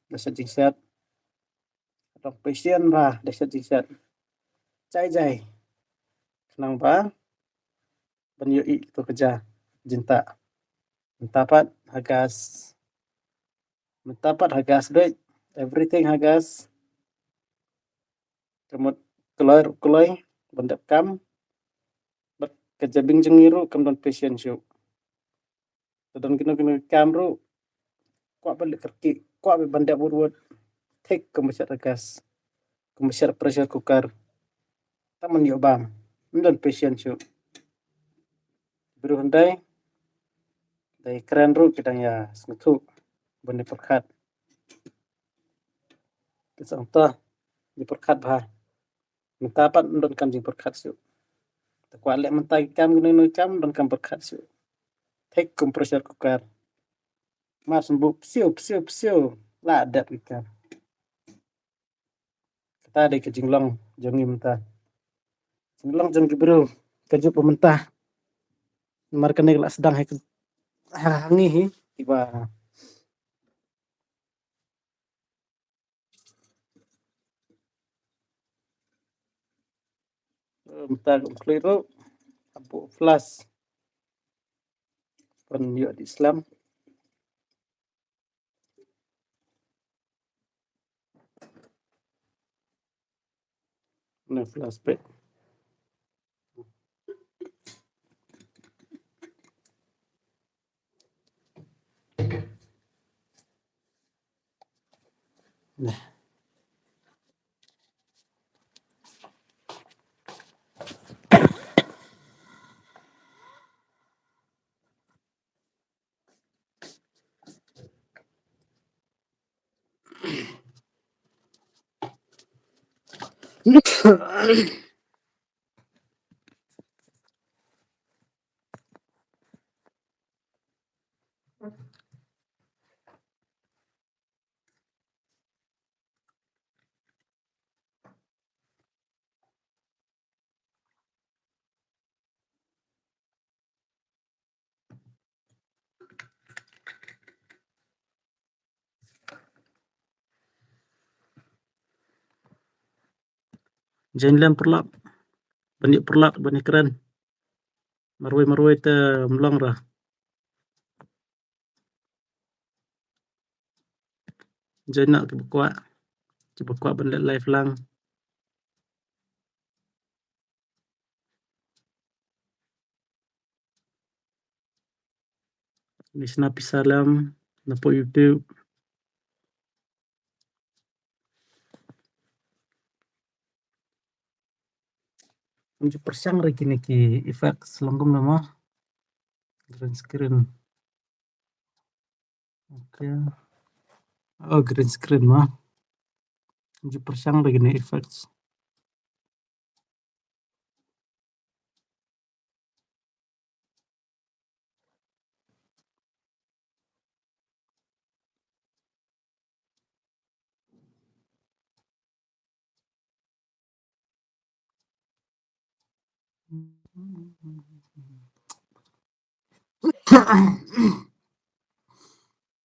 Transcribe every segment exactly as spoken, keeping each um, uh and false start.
da shet jingshet. Dok patient ba da shet jingshet. Jai jai. Khnang ba ban ïohi to ka ja jingtah. Mynta pat ha gas. Mynta pat ha gas beit. Everything ha gas. Ka mut kloi ruh kloi ban dep kam. Bad ka jabieng jong ngi ruh kam don patient shuh. Te don kino kino kam ruh kwah ban leh kyrkieh, kwah ban dep wut wut. Thik kum ba shet ha gas, kum ba shet pressure cooker. Tang ban ïoh bam, ym don patient shuh. Briew hyndai dei kren ruh ki dang ïa sngewthuh ban ïa pyrkhat. Ki sngewthuh ïa pyrkhat bha. Mynta pat ym don kam jingpyrkhat shuh. Te kwah leh mynta ki kam kino kino kam ym don kam pyrkhat shuh. Thik kum pressure cooker. Mar shu buh psiu psiu psiu la dep ki kam. Kata dei ka jinglong jong ngi mynta. Jinglong jong ki briew ka juk ba mynta. Namar kane ka la sdang ha ka, ha, ha ngi hi kiba mynta ka um khlei ruh. Habu flash. Pynïoh di slam. Na flash pet. Nah. Jane lem pyrlak. Ban ïa pyrlak, ban ïa kren. Marwei marwei te mlong ra. Jane na ki ba kwah. Ki ba kwah ban leh live lang. Ni sna pisa lem na po YouTube. Nju pyrshang re kine ki effects long kumno mo. Green screen. Okay. Oh, green screen mo. Nju pyrshang re kine effects.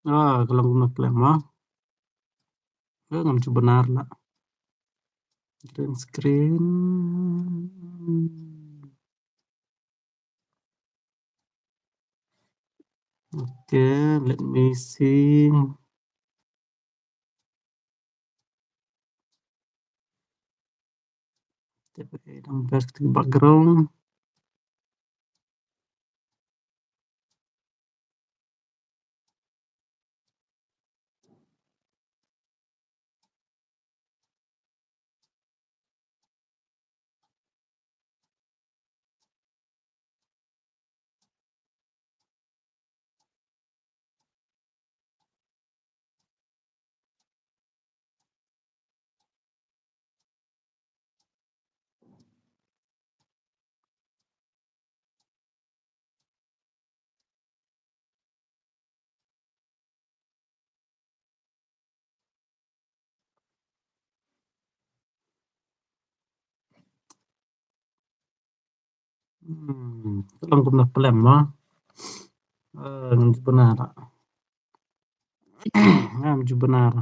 Ah, ka long kumno plan mo. Eh, ngam ju bynnar la. Green screen. Okay, let me see. Tep, eh, dang best background. Hmm, ka long kumno plan mo. Eh, ngam ju bynnar. Ngam ju bynnar.